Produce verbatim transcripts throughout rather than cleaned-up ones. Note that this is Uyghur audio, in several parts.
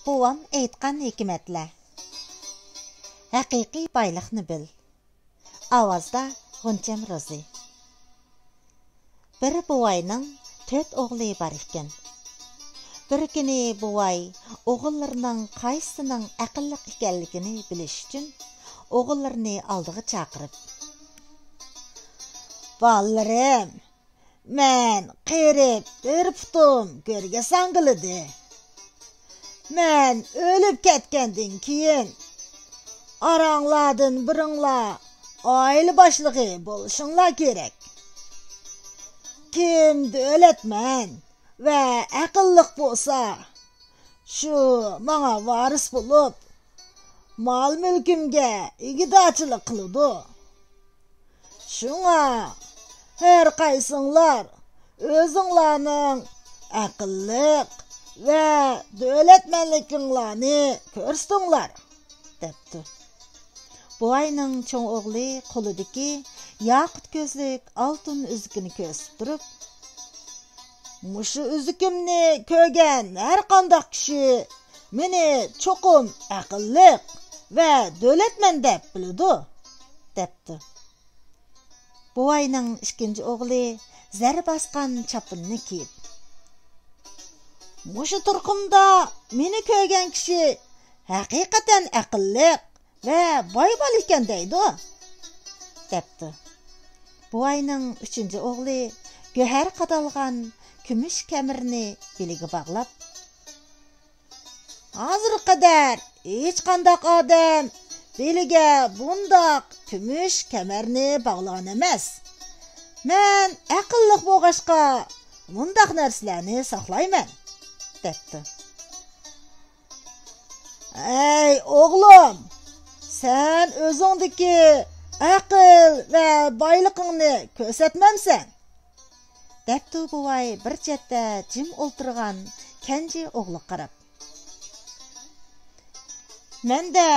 بوۋام ئېيتقان ھېكمەتلەر. ھەقىقىي بايلىقنى بىل. ئاۋازدا غۇنچەم روزى. بىر بوۋاينىڭ تۆت ئوغلى بار ئىكەن. بىر كۈنى بوۋاي ئوغۇللىرىنىڭ قايسىسىنىڭ ئەقىللىق ئىكەنلىكىنى بىلىش ئۈچۈن ئوغۇللىرىنى ئالدىغا چاقىرىپ، «بالىلىرىم، مەن قېرىپ بىر پۇتۇم گۆرگە ساڭگىلىدى. مەن ئۆلۈپ كەتكەندىن كېيىن، ئاراڭلاردىن بىرىڭلار ئائىلە باشلىقى بولۇشۇڭلار كېرەك. كىم دۆلەتمەن ۋە ئەقىللىق بولسا، شۇ ماڭا ۋارىس بولۇپ، مال-مۈلكۈمگە ئىگىدارچىلىق قىلىدۇ. شۇڭا ھەر قايسىڭلار ئۆزۈڭلارنىڭ ئەقىللىق ۋە دۆلەتمەنلىكىڭلارنى كۆرسىتىڭلار» دەپتۇ. بوۋاينىڭ چوڭ ئوغلى قولىدىكى ياقۇت كۆزلۈك ئالتۇن ئۈزۈكىنى كۆرسىتىپ تۇرۇپ، «مۇشۇ ئۈزۈكۈمنى كۆرگەن ھەر قانداق كىشى مېنى چوقۇم ئەقىللىق ۋە دۆلەتمەن دەپ بىلىدۇ» دەپتۇ. بوۋاينىڭ ئىككىنچى ئوغلى زەر باسقان چاپىنىنى كىيىپ، «مۇشۇ تۇرقۇمدا مېنى كۆرگەن كىشى ھەقىقەتەن ئەقىللىق ۋە باي بالا ئىكەن دەيدۇ» دەپتۇ. بوۋاينىڭ ئۈچىنچى ئوغلى گۆھەر قادالغان كۈمۈش كەمىرنى بېلىگە باغلاپ، «ھازىرغا قەدەر ھېچقانداق ئادەم بېلىگە بۇنداق كۈمۈش كەمەرنى باغلىغان ئەمەس. مەن ئەقىللىق بولغاچقا، مۇنداق نەرسىلەرنى ساقلايمەن» دەپتۇ. «ئەي ئوغلۇم، سەن ئۆزۈڭدىكى ئەقىل ۋە بايلىقىڭنى كۆرسەتمەمسەن؟» دەپتۇ بوۋاي بىر چەتتە جىم ئولتۇرغان كەنجى ئوغلىغا قاراپ. «مەندە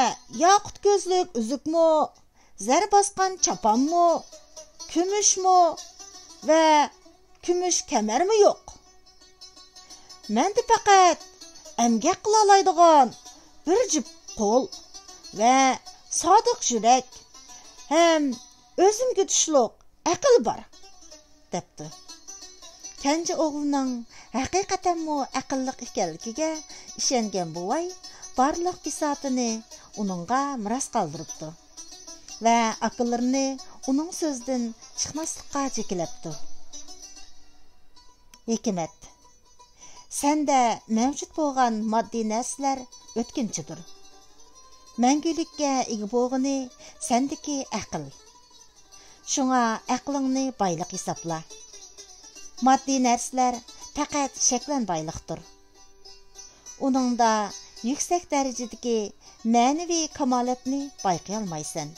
ياقۇت كۆزلۈك ئۈزۈكمۇ، زەر باسقان چاپانمۇ، كۈمۈشمۇ ۋە كۈمۈش كەمەرمۇ يوق. مەندە پەقەت ئەمگەك قىلالايدىغان بىر جۈپ قول ۋە سادىق يۈرەك ھەم ئۆزۈمگە تۇشلۇق ئەقىل بار» دەپتۇ. كەنجى ئوغلىنىڭ ھەقىقەتەنمۇ ئەقىللىق ئىكەنلىكىگە ئىشەنگەن بوۋاي بارلىق بىساتىنى ئۇنىڭغا مىراس قالدۇرۇپتۇ ۋە ئاكىلىرىنى ئۇنىڭ سۆزىدىن چىقماسلىققا جېكىلەپتۇ. ھېكمەت. سەندە مەۋجۇت بولغان ماددىي نەرسىلەر ئۆتكۈنچىدۇر. مەڭگۈلۈككە ئىگە بولغىنى سەندىكى ئەقىل. شۇڭا ئەقلىڭنى بايلىق ھېسابلا. ماددىي نەرسىلەر پەقەت شەكلەن بايلىقتۇر. ئۇنىڭدا يۈكسەك دەرىجىدىكى مەنىۋى كامالەتنى بايقىيالمايسەن.